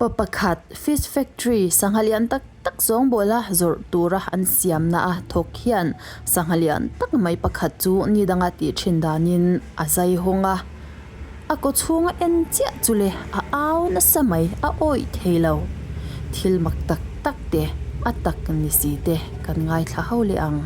Pa pakhat fish factory sangha lian tak tak zawng bawla zawrh tura an siamna a thawk hian sangha lian tak mai pakhat chu ni danga tih thin danin a zai hawng a, a kaw chhunga en chiah chu le a au nasa mai a awih thei lo. Thil mak tak tak te a tak ni si te kan ngaithla ho leh ang.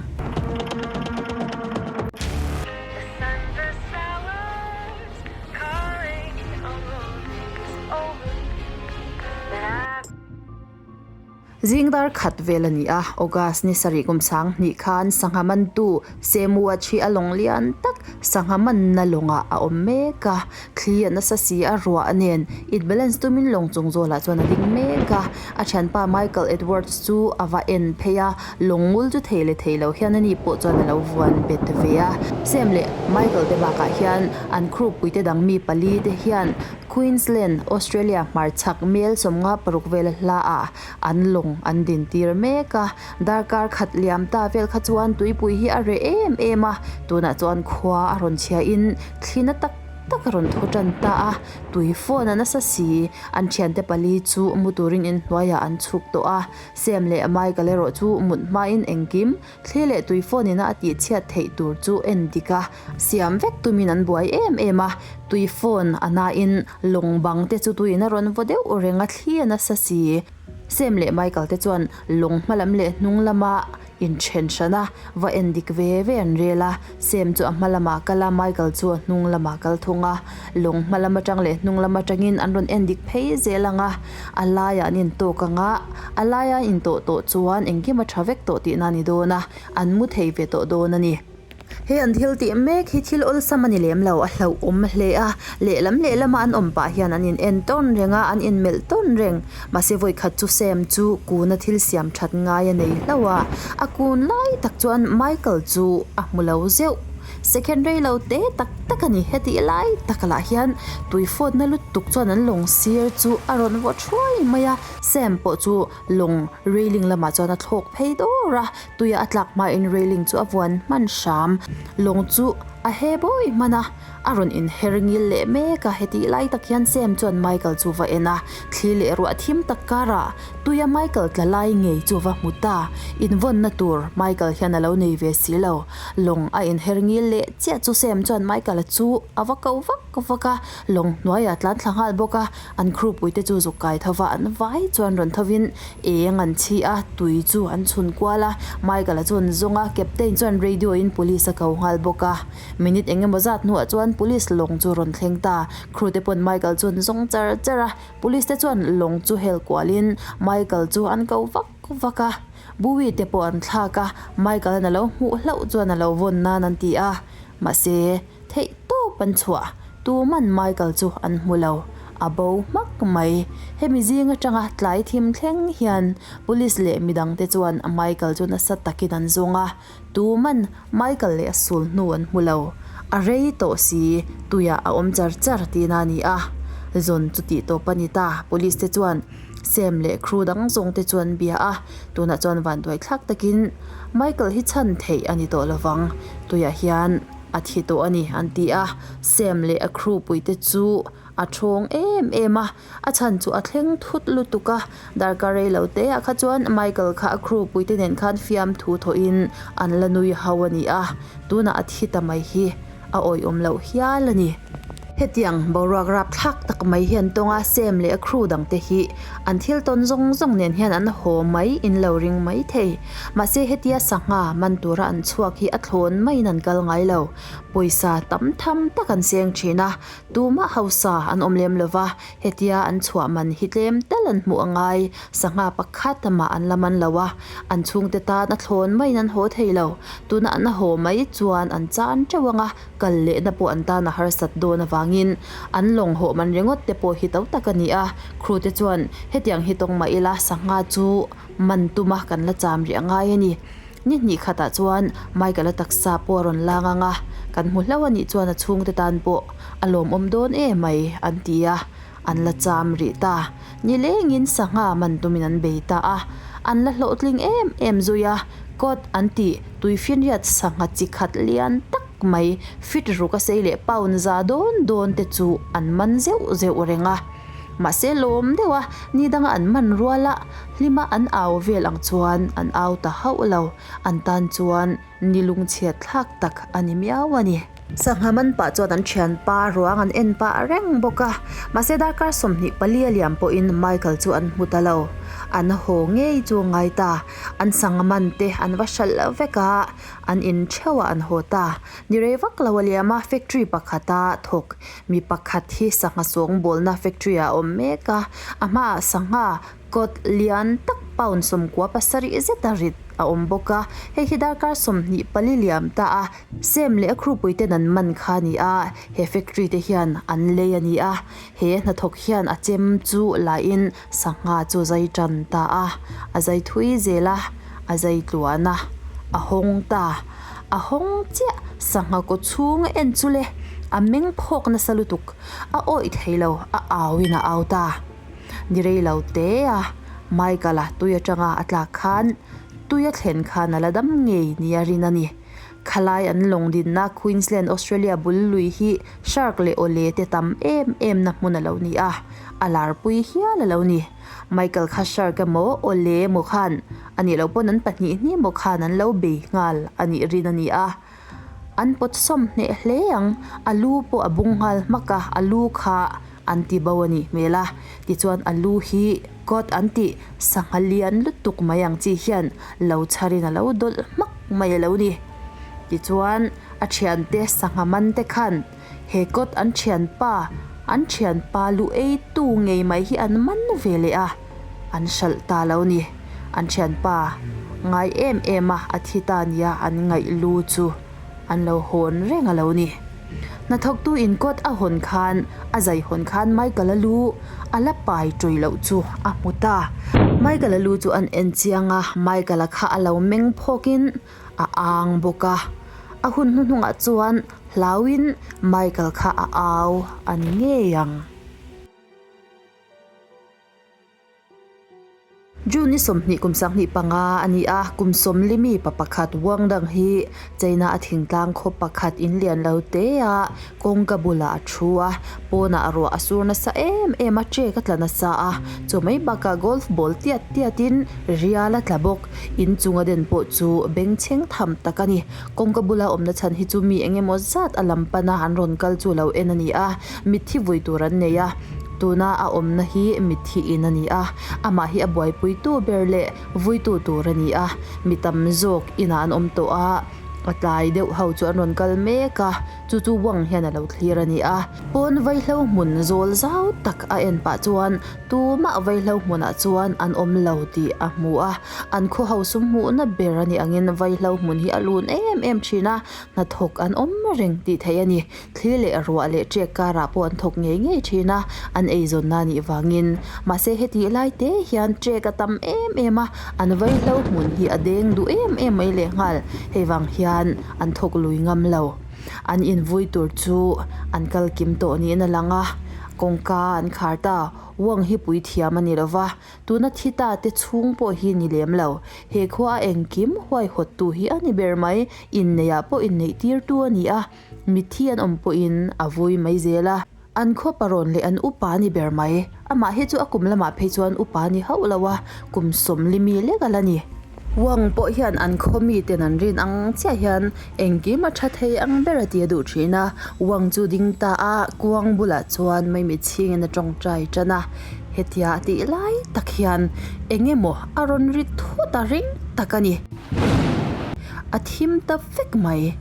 Zing dar khat vel a ni a, August ni sarih kum sang hnih khan sangha mantu Semuach hi a lawng lian tak sangha manna lawngah a awm mek a, thli a nasa si a ruah nen it balance tumin lawng chung zawlah chuan a ding mek a, a thianpa Michael Edwards chu a va en phei a, Lawng ngul chu thei leh thei lo hian ani pawh chuan a lo vuan bet ve a. Sam leh Michael te bakah hian an crew puite dang mi pali te hian Queensland, Australia hmarchhak mel 56 vela hla ah an lawng an din tir mek a. Darkar khat liam ta vel kha chuan tuipui hi a reh em em a, tunah chuan khua a rawn chhia in thli na tak tak a rawn thaw tan ta a, tui phone a nasa si. An thiante pali chu mu turin inhnuaiah an chhuk tawh a. Sam leh Michael erawh chu mut hmain engkim, thli leh tui phone ina a tih chhiat theih tur chu en dik a, siam vek tumin an buai em em a, tui phone a nain lawng bang te chu tuiin a rawn vaw deuh reng a, thli a nasa si. Sam leh Michael te chuan lawng hma lam leh hnung lama inthen hran a, va en dik ve ve an rel a, Sam chu a hma lamah kal a, Michael chu a hnung lamah kal thung a. Lawng hma lam atang leh hnung lam atangin an rawn en dik phei zel ang a, a laiah an intawk ang a, a laia an intawh tawh chuan engkim a tha vek tawh tihna a ni dawn a, an mu thei ve tawh dawn a ni. He an thil tih mek hi thil awlsam a ni lem lo, a hlauhawm hle a, lehlam lehlama an awm pah hian an in en tawn reng a, an inmelh tawn reng. Mahse vawikhat chu Sam chu kuna thil siam that ngai a nei hlauh a, a kun lai tak chuan Michael chu a hmu lo zeuh. Second rei lo te tak tak a ni. Hetih lai tak lah hian tui fawtna lutuk chuan an lawng sir chu a rawn vaw thuai mai a, Sam pawh chu lawng railing lamah chuan a thlawk phei dawr a, tuia a tlak hmain railing chu a vuan hman hram. Lawng chu a he bawi hman a, a rawn inher ngil leh mek a, hetih lai tak hian Sam chuan Michael chu va en a, thli leh ruah thim tak karah Tuia Michael tla lai ngei chu va hmu ta. Invawnna tur Michael hian a lo nei ve si lo. Lawng a inher ngil leh chiah chu Sam chuan Michael-a chu a va ko vak vak a, lawng hnuaiah a tlan thla nghal bawk a. An crew puite chu zuk kai tho va, an vai chuan rawn thovin eng an chhi a, tui chu an chhun kual a. Michael-a chu an zawng a, Captain chuan radio-in police a ko nghal bawk a. Minute eng emaw zat hnuah chuan police lawng chu rawn thleng ta. Crew te pawn Michael chu an zawng char char a. Police te chuan lawng chu hel kualin Michael chu an ko vak vak a, Bowie te pawh an thlak a, Michael an a lo hmuh hlauh chuan a lo vawn nan an ti a, mahse theih tawp an chhuah, tuman Michael chu an hmu lo, a bo hmak mai. Hemi zing atanga tlai thim thleng hian Police leh midang te chuan Michael chu nasa takin an zawng a, tuman Michael leh a sul hnu an hmu lo. A rei tawh si, tuiah a awm char char tihna a ni a. Zawn chu tih tawp a ni ta, police te chuan Sam leh crew dang zawng te chu an bia a, tunah chuan vanduai thlak takin Michael hi chhan theih a ni tawh lovang, tuiah hian a thi tawh a ni an ti a. Sam leh a crew puite chu a thawng em em a. A chhan chu a thleng thut lutuk a, darkar rei lo te ah kha chuan Michael kha a crew puite nen khan fiamthu thawhin an la nui ho a ni a, tunah a thi ta mai hi a awihawm loh hial a ni. Hetiang boruak rapthlak tak mai hian tawnga Sam leh a crew dangte hi an thil tawn zawng zawng nen hian an haw mai in lo ring mai thei. Mahse hetia sangha man tura an chhuak hi a thlawn maiin an kal ngai lo. Pawisa tam tham tak an seng thin a, Tumah hausa an awm lem lova, hetia an chhuah man hi tlem tal an hmuh a ngai, sangha pakhat amah an la man lo a, an chhungte tan a thlawn maiin an haw thei lo. Tuna an haw mai chuan an chan teuh ang a, kal lehna pawh an tan a harsat dawn avangin an lawng hawh man ringawt te pawh hi to tak a ni a, crew te chuan hetiang hi tawng mah ila sangha chu man tuma kan la cham rih a ngai a ni. Ni hnih khatah chuan Michael-a taksa pawh a rawn lang ang a, kan hmu hlauh a nih chuan a chhungte tan pawh a lawmawm dawn em mai an ti a, an la cham rih ta. Ni lengin sangha man tumin an bei ta a, an la hlawhtling em em zui a, Cod an tih tuifinriat sangha chi khat lian tak mai fit ruk a sei leh pound za dawn dawn te chu an man zeuh zeuh reng a. Mahse lawm deuh a, ni danga an man rual a, hlima an au vel ang chuan an au ta hauh lo. An tan chuan ni lungchhiat thlak tak a ni miau a ni. Sangha man pah chuan an thianpa ruang an en pah reng bawk a, mahse darkar 24 a liam pawhin Michael chu an hmu ta lo. An haw ngei chu a ngai ta. An sangha man te an va hralh vek a, an in theuh ah an haw ta. Ni rei vak lo a liam a, factory pakhata thawk mi pakhat hi sangha sawngbawlna factory ah a awm mek a, a hmaah sangha Kawt lian tak pound 17 zeta rit a awm bawk a, hei hi darkar 24 liam ta a, Sem leh a crew pui ten an man kha a ni a, he factory te hian an lei a ni a, he hnathawk hian a chem chu la in sangha chu zai tan ta a, a zai thui zel a, a zai tluan a, a hawng ta, a hawng chiah sangha kaw chhung en chu le, a meng phawk nasa lutuk, a awih thei lo, a au in a au ta. Ni rei lo te a, Michael-a tui atanga a tlak khan tui a thlen khan a la dam ngei nia rin a ni. Khalai an lawng dinna Queensland, Australia bul lui hi shark leh awle te tam em em na hmun a lo ni a, a larpui hial a lo ni. Michael kha shark emaw awle emaw khan a nih loh pawn an pahnih hnih emaw khan an lo bei nghal a nih rin a ni a. An pawt sawm hneh hle ang, a lu pawh a bung nghal hmak a, a lu kha an ti bo a nih hmel a, tichuan a lu hi kawt an tih sangha lian lutuk mai ang chi hian lo chharin a lo dawlh hmak mai a lo ni. Tichuan a thiante sangha man te khan he kawt an thianpa an thianpa lu ei tu ngei mai hi an man ve leh a, an hralh ta lo ni. An thianpa ngai em em a, a thi ta nia an ngaih lu chu an lo hawn reng a lo ni. Hnathawktu in kawt a hawn khan a zai hawn khan Michael-a lu a la pai ṭawih loh chu a hmu ta. Michael-a lu chu an en chiang a, Michael-a kha a lo meng phawkin a ang bawk a. A hun hnuhnungah chuan hlauin Michael kha a au a ni ngei ang. June ni 20 kum 25 a ni a, kum 40 mi pa pakhat Wang Dang hi China a thingtlang khaw pakhat in lian lo te a kawngka bulah a thu a, pawnah ruah a sur nasa em em a, ṭek a tla nasa a, chaw mai bakah golf ball tiat tiatin rial a tla bawk. Inchung a den pawh chu bengchheng tham tak a ni. Kawngka bula awmna chhan hi chu mi eng emaw zat a lam pana an rawn kal chu lo en a ni a, mitthi vui tur an nei a. Tuna a awmna hi mitthi in a ni a, amah hi a buaipuitu ber leh vuitu tur a ni a, mi tam zawk inah an awm tawh a, a tlai deuh ho chu an rawn kal mek a, chu chu Wang hian a lo thlir a ni a. Pawn vaihlo hmun zawl zau tak a en pah chuan tumah vaihlo hmunah chuan an awm lo tih a hmu a, an khaw ho sum hmuhna ber a nih angin vaihlo hmun hi a lun em em thin a, hnathawk an awm reng tih theih a ni. Thli leh ruah leh ṭek karah pawh an thawk ngei ngei ṭhin a, an eizawnna a nih vangin. Mahse hetih lai te hian ṭek a tam em em a, an vaihlo hmun hi a deng duh em em mai lehnghal. Hei vang hian an thawk lui ngam lo. An invui tur chu an kal kim tawh niin a lang a, kawngka an khar ta. Wang hi puithiam a ni lo va, Tuna thi ta te chhung pawh hi ni lem lo. He khua a engkim huaihawttu hi a ni ber mai. Inneihah pawh inneih tirtu a ni a, mitthi an awm pawhin a vui mai zel a. An khaw parawn leh an upa a ni ber mai. Amah hi chu a kum lamah phei chuan upa a ni hauh lo a, kum 40 mi lek a la ni. Wang pawh hian an khaw miten an rin ang chiah hian engkim a tha thei ang ber a ti a duh thin a. Wang chu ding ta a, kuang bulah chuan maimi chhingin a tawngtai tan a. Hetia a tih lai tak hian eng emaw a rawn ri thut a ring tak a ni. A thim ta vek mai.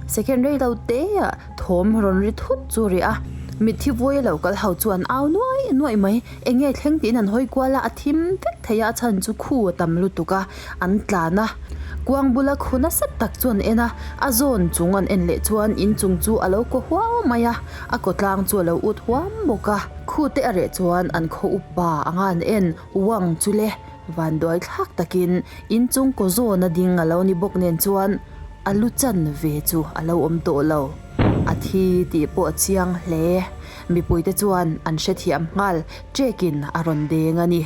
Second rei lo te ah thawm rawn ri thut chu ri a, mitthi vawi a lo kal ho chu an au nuai nuai mai. Eng nge thleng tiin an hawi kual a, a thim vek thei a, a chhan chu khu a tam lutuk a, an tlan a. Kuang bula khu nasa tak chu an en a, a zawn chung an en leh chuan inchung chu a lo kaw huau mai a, a kaw tlang chu a lo ut huam bawk a. Khu te a reh chuan an khaw upa anga an en uang chu le vanduai thlak takin inchung kaw zawn a ding a lo ni bawk nen chuan a lu chan ve chu a lo awm tawh lo. A thi tih pawh a chiang hle. Mipuite chuan an hrethiam nghal, ṭekin a rawn deng a ni.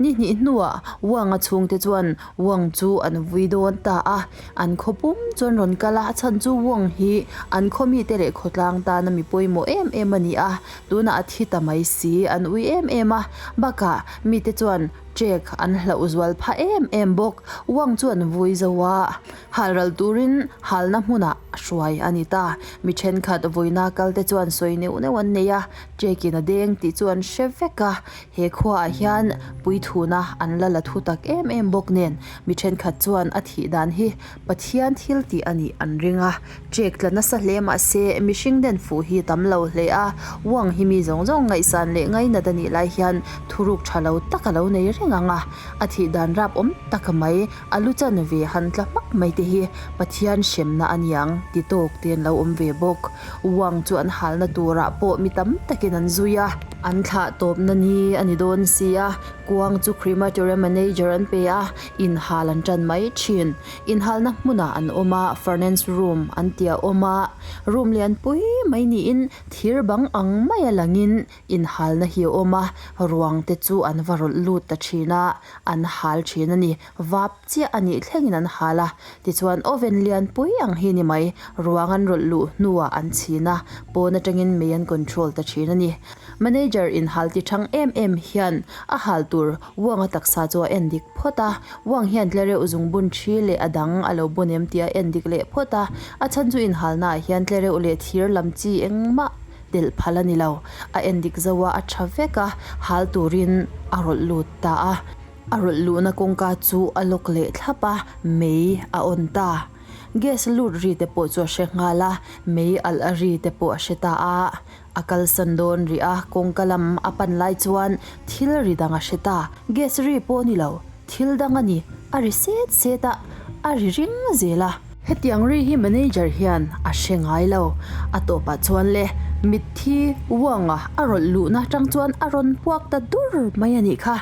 Ni hnih hnuah Wang-a chhungte chuan Wang chu an vui dawn ta a, an khaw pum chu an rawn kal a, a chhan chu Wang hi an khaw mite leh khawtlang tana mi pawimawh em em a ni a, tunah a thi ta mai si, an ui em em a, bakah mite chuan Ṭek an hlauh zual phah em em bawk. Wang chu an vui zo a, halral turin halna hmunah a hruai a ni ta. Mi thenkhat vawiina kalte chuan sawi neuh neuh an nei a, Ṭekin a deng tih chu an hre vek a. He khuaah hian puithuna an la la thu tak em em bawk nen, mi thenkhat chuan a thih dan hi Pathian thil tih a nih an ring a. Ṭek tla nasa hle mah se, mihring den fuh hi tam lo hle a, Wang hi mi zawng zawng ngaihsan leh ngainat a nih lai hian thuruk tha lo tak a lo nei reng ang a, a thih dan rap awm tak mai, a lu chan ve han tla hmak mai te hi Pathian hremna a niang ti tawk te an lo awm ve bawk. Wang chu an halna turah pawh mi tam takin an zui a, an thlah tawpna ni a ni dawn si a, kuang chu crematoria manager an pe a, inhal an tan mai thin. Inhalna hmunah an awm a, furnace room an tih a awm a, room lian pui mai niin thir bang ang maia langin inhalna hi a awm a, ruang te chu an va rawlh lut ta thin a, an hal thin a ni, vap chiah a nih thlengin an hal a, tichuan oven lian pui ang hi ni mai, ruang an rawlh luh hnuah an chhin a, pawn atangin mei an control ta thin a ni. Manager inhal ti thang em em hian a hal tur Wang-a taksa chu a en dik phawt a, Wang hian tlereuh zungbun thi leh a dang a lo bun em tih a en dik leh phawt a, a chhan chu inhalnaah hian tlereuh leh thir lam chi engmah telh phal a ni lo. A en dik zo a, a tha vek a, hal turin a rawlh lut ta a. A rawlh luhna kawngka chu a lock leh thlap a, mei a on ta. Gas lut ri te pawh chu a hre nghal a, mei alh a ri te pawh a hre ta a. A kalsan dawn rih a, kawngka lam a pan lai chuan thil ri dang a hre ta. Gas ri pawh ni lo, thil dang a ni, a ri set set a, a ri ring zel a. Hetiang ri hi manager hian a hre ngai lo. A tawpah chuan le, mitthi uanga a rawlh luhna atang chuan a rawn puak ta dur mai a nih kha.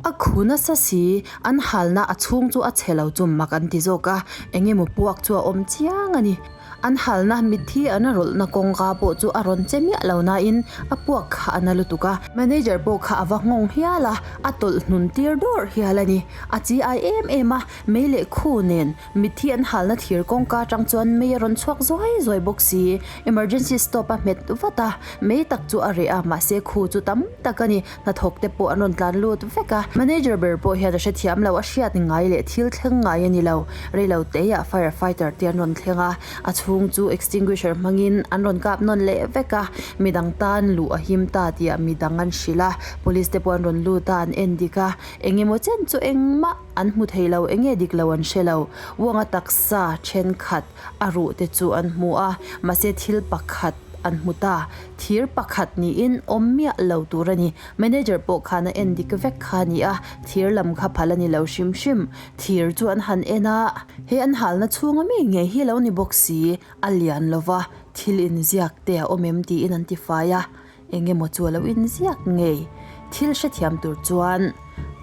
A khu nasa si, an halna a chhung chu a chhe lo chu mak an ti zawk a, eng emaw puak chu a awm chiang a ni. An halna mitthi an rawlhna kawngka pawh chu a rawn che miah lo nain a puak kha a na lutuk a, manager pawh kha a va nghawng hial a, a tawlh hnun tir dawrh hial a ni. A chi ai em em a, mei leh khu nen mitthi an halna thir kawngka atang chuan mei a rawn chhuak zuai zuai bawk si. Emergency stop a hmet vat a, mei tak chu a reh a, mahse khu chu tam tak a ni. Hnathawk te pawh an rawn tlan lut vek a, manager ber pawh hian a hrethiam lo, a hriat ngai leh thil thleng ngai a ni lo. Reilo teiah fire fighter te an rawn thleng a, a chhung chu extinguisher hmangin an rawn kap nawn leh vek a, midang tan luh a him ta tih midang an hrilh a, police te pawh an rawn lut a, an en dik a, eng emaw chen chu engmah an hmu thei lo, eng nge dik lo an hre lo. Uanga taksa thenkhat a ruh te chu an hmu a, mahse thil pakhat an hmu ta. Thir pakhat niin awm miah lo tur a ni. Manager pawh khan a en dik vek kha a ni a, thir lam kha phal a ni lo hrim hrim. Thir chu an han en a, he an halna chhunga mi ngei hi lo ni bawk si, a lian lo va, thil inziak te a awm em tiin an ti fai a, eng emaw chu a lo inziak ngei. Thil hrethiam tur chuan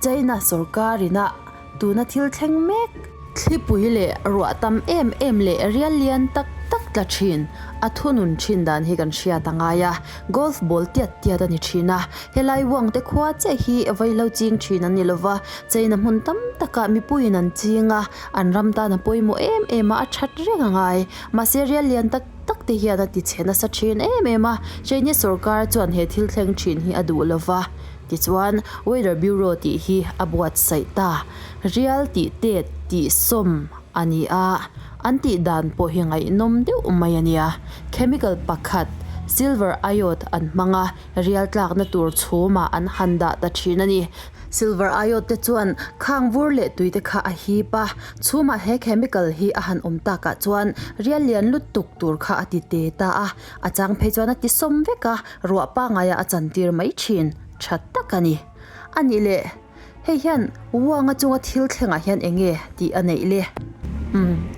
China sorkar ina tuna thil thleng mek, thlipui leh ruah tam em em leh rial lian tak tak tla thin a thunun thin dan hi kan hriat a ngai a, golf ball tiat tiat a ni thin a, helai uang te khua chiah hi vaihlo ching thin an ni lova, China hmun tam takah mipuiin an ching a, an ram tan a pawimawh em em a, a that reng a ngai, mahse rial lian tak tak te hian a ti chhe nasa thin em em a, Chinese sorkar chuan he thil thleng thin hi a duh lova. Tichuan, Weather Bureau tih hi a buatsaih ta. Rial tih tet tih sawm a ni a, an tih dan pawh hi ngaihnawm deuh mai a nia. Chemical pakhat, silver iode an hmang a, rial tlakna tur chhumah an han dah ta thin a ni. Silver iode te chuan khang vur leh tui te kha a hip a, chhumah he chemical hi a han awm takah chuan rial lian lutuk tur kha a ti te ta a, a chang phei chuan a ti sawm vek a. Ruah pangaia a chantir mai thin tha tak a ni. A nih leh, hei hian Wang-a chunga thil thlengah hian eng nge tih a neih le? Umm,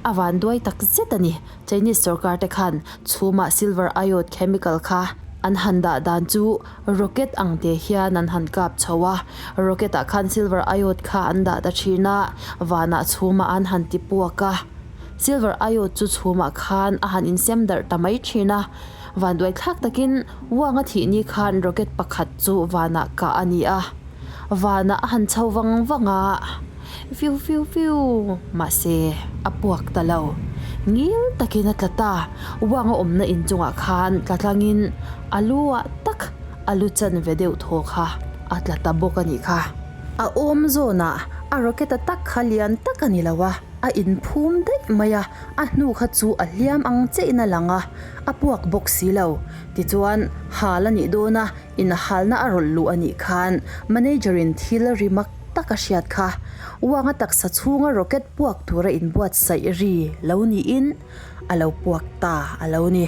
a van duai tak zet a ni. Chinese sorkar te khan chhumah silver iode chemical kha an han dah dan chu rocket ang te hian an han kap chho a. Rocket ah khan silver iode kha an dah ta thin a, vanah chhumah an han ti puak a. Silver iode chu chhumah khan a han insem darh ta mai thin a. Vanduai thlak takin Wang a thih ni khan rocket pakhat chu vanah kah a ni a, vanah a han chho vang vang a, fiu fiu fiu, mahse a puak ta lo. Ngil takin a tla ta, Wang a awmna inchungah khan tla tlangin a lu ah tak a lu chanve deuh thaw kha a tla ta bawk a nih kha. A awm zawnah a rocket a tak kha lian tak a ni lo a, a inphum daih mai a, a hnu kha chu a hliam ang chiahin a lang a, a puak bawk si lo. Tichuan, hal a nih dawn a, inhalna a rawlh luh a nih khan manager in thil ri mak tak a hriat kha. Wang a taksa chhunga rocket puak tura inbuatsaih ri lo niin a lo puak ta a lo ni.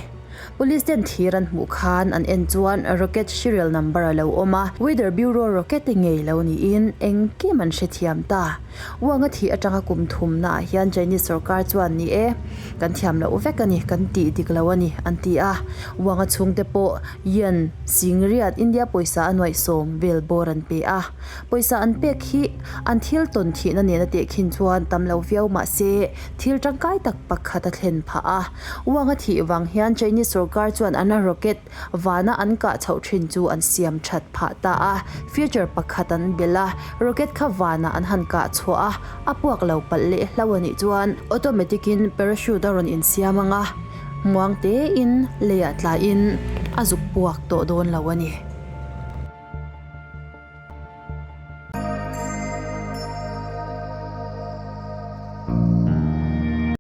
Police ten thir an hmuh khan an en chuan rocket serial number a lo awm a, Weather Bureau rocket ngei lo niin engkim an hrethiam ta. Wang a thih atanga kum thumna ah hian Chinese sorkar chuan ni e, kan thiam loh vek a ni, kan tih dik lo a ni, an ti a. Wang a chhungte pawh Yen Singriat India pawisa a nuaihsawm vel bawr an pe a. Pawisa an pek hi an thil tawn thihna nena tehkhin chuan tam lo viau mah se thil tangkai tak pakhat a thlen phah a. Wang a thih vang hian Chinese sorkar chuan an rocket vana an kah chhoh thin chu an siam that phah ta a. Feature pakhat an belh a, rocket kha vanah an han kah chhuah a, a puak lo palh leh hlo a nih chuan automatic in parachute a rawn insiam ang a, muang tein leiah tlaiin a zuk puak tawh dawn lo a ni.